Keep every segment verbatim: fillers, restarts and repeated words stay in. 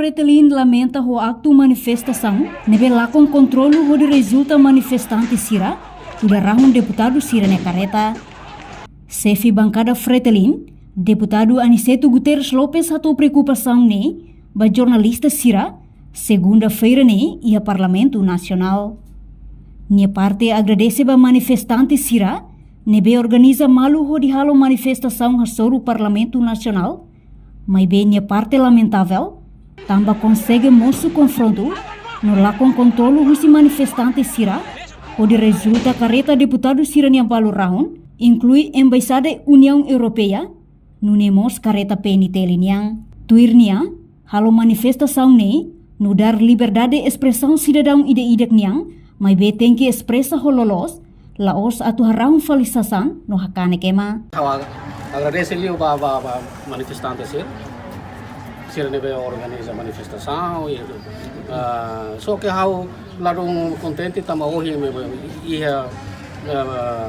Fretilin lamenta ho aktu manifestasaun ne'ebé lakon kontrolu hodi rezulta manifestante sira tuda rahun deputadu sira-nia kareta. Xefe bankada Fretilin, Deputadu Aniceto Guterres Lopes hato'o preokupasaun ne'e ba jornalista sira, segunda-feira ne'e iha Parlamentu Nasionál. Nia parte agradese ba manifestante sira ne'ebé organiza malu hodi halo manifestasaun hasoru Parlamentu Nasionál, maibé nia parte lamentavel tanba konsege mosu konfrontu no lakon kontrolu husi manifestante sira, hodi rezulta kareta deputadu sira-nia balu rahun, inklui Embaixada Uniaun Europeia, nune'e mós kareta P N T L nian. Tuir nia, halo manifestasaun ne'e nu'udar liberdade espresaun sidadaun ida-idak nian, maibé tenke espresa ho loloos, la'ós atu harahun fali sasán no hakanek ema. Ha'u ag-, agradese liu ba, ba, ba manifestante sira, sira ne'ebé organiza manifestasaun, i, ah, só ke ha'u ladún kontente tanba ohin, me, me, iha, ah,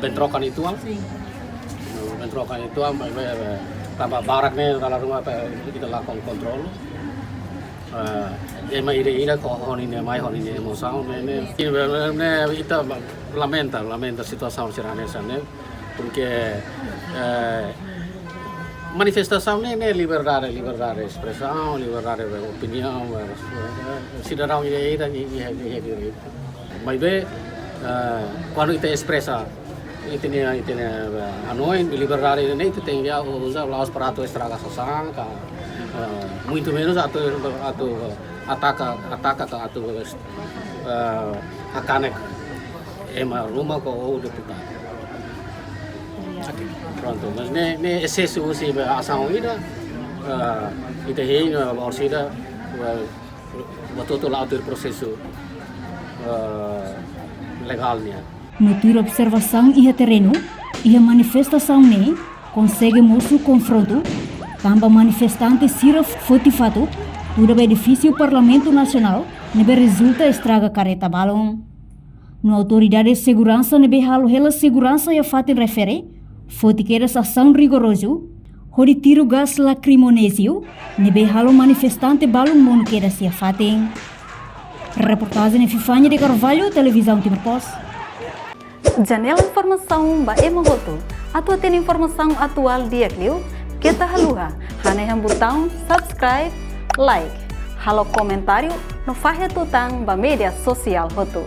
bentrokan uitoan. Sin. Bentrokan uitoan, maibé, eh, tanba barak ne'e dala ruma ita lakon kontrolu. Eh, ema ida-idak ho, ho ninia mai, ho ninia emosaun, ne'e, ne'e. Ne'e, ne'e, ita lamenta, lamenta situasaun sira hanesan ne'e. Porke, eh, manifestasaun ne'e, ne'e liberdade, liberdade espresaun, liberdade opiniaun, eh, sidadaun ida-idak, i, i, i, i, i, Maibé, eh, kuandu ita espresa ita-nia, ita-nia, eh, hanoin, liberdade ne'e ita tenke uza, la'ós para atu estraga sasán ka, eh, muito menos atu, atu ataka, ataka ka atu, eh, hakanek ema ruma ka ou deputadu. Prontu, mas ne'e, ne'e esesu husi asaun ida, eh, ita hein, eh, orsida, eh, buat hotu la'o tuir prosesu, eh, legál nian. No tuir observasaun iha terrenu, iha manifestasaun ne'e konsege mosu konfrontu, tanba manifestante sira foti fatuk tuda ba edifísiu Parlamentu Nasionál, ne'ebé rezulta estraga kareta balun. No autoridade seguransa ne'ebé halo hela seguransa iha fatin refere, foti kedas asaun rigorozu, hodi tiru gás lakrimonéziu, ne'ebé halo manifestante balun monu kedas iha fatin. Reportajen Epifania de Carvalho, Televizaun Timor Post. Janela informasaun ba ema hotu. Atu hatene informasaun atuál di'ak liu, keta haluha hanehan butaun subscribe, like, halo komentáriu no fahe tutan ba média sosiál hotu.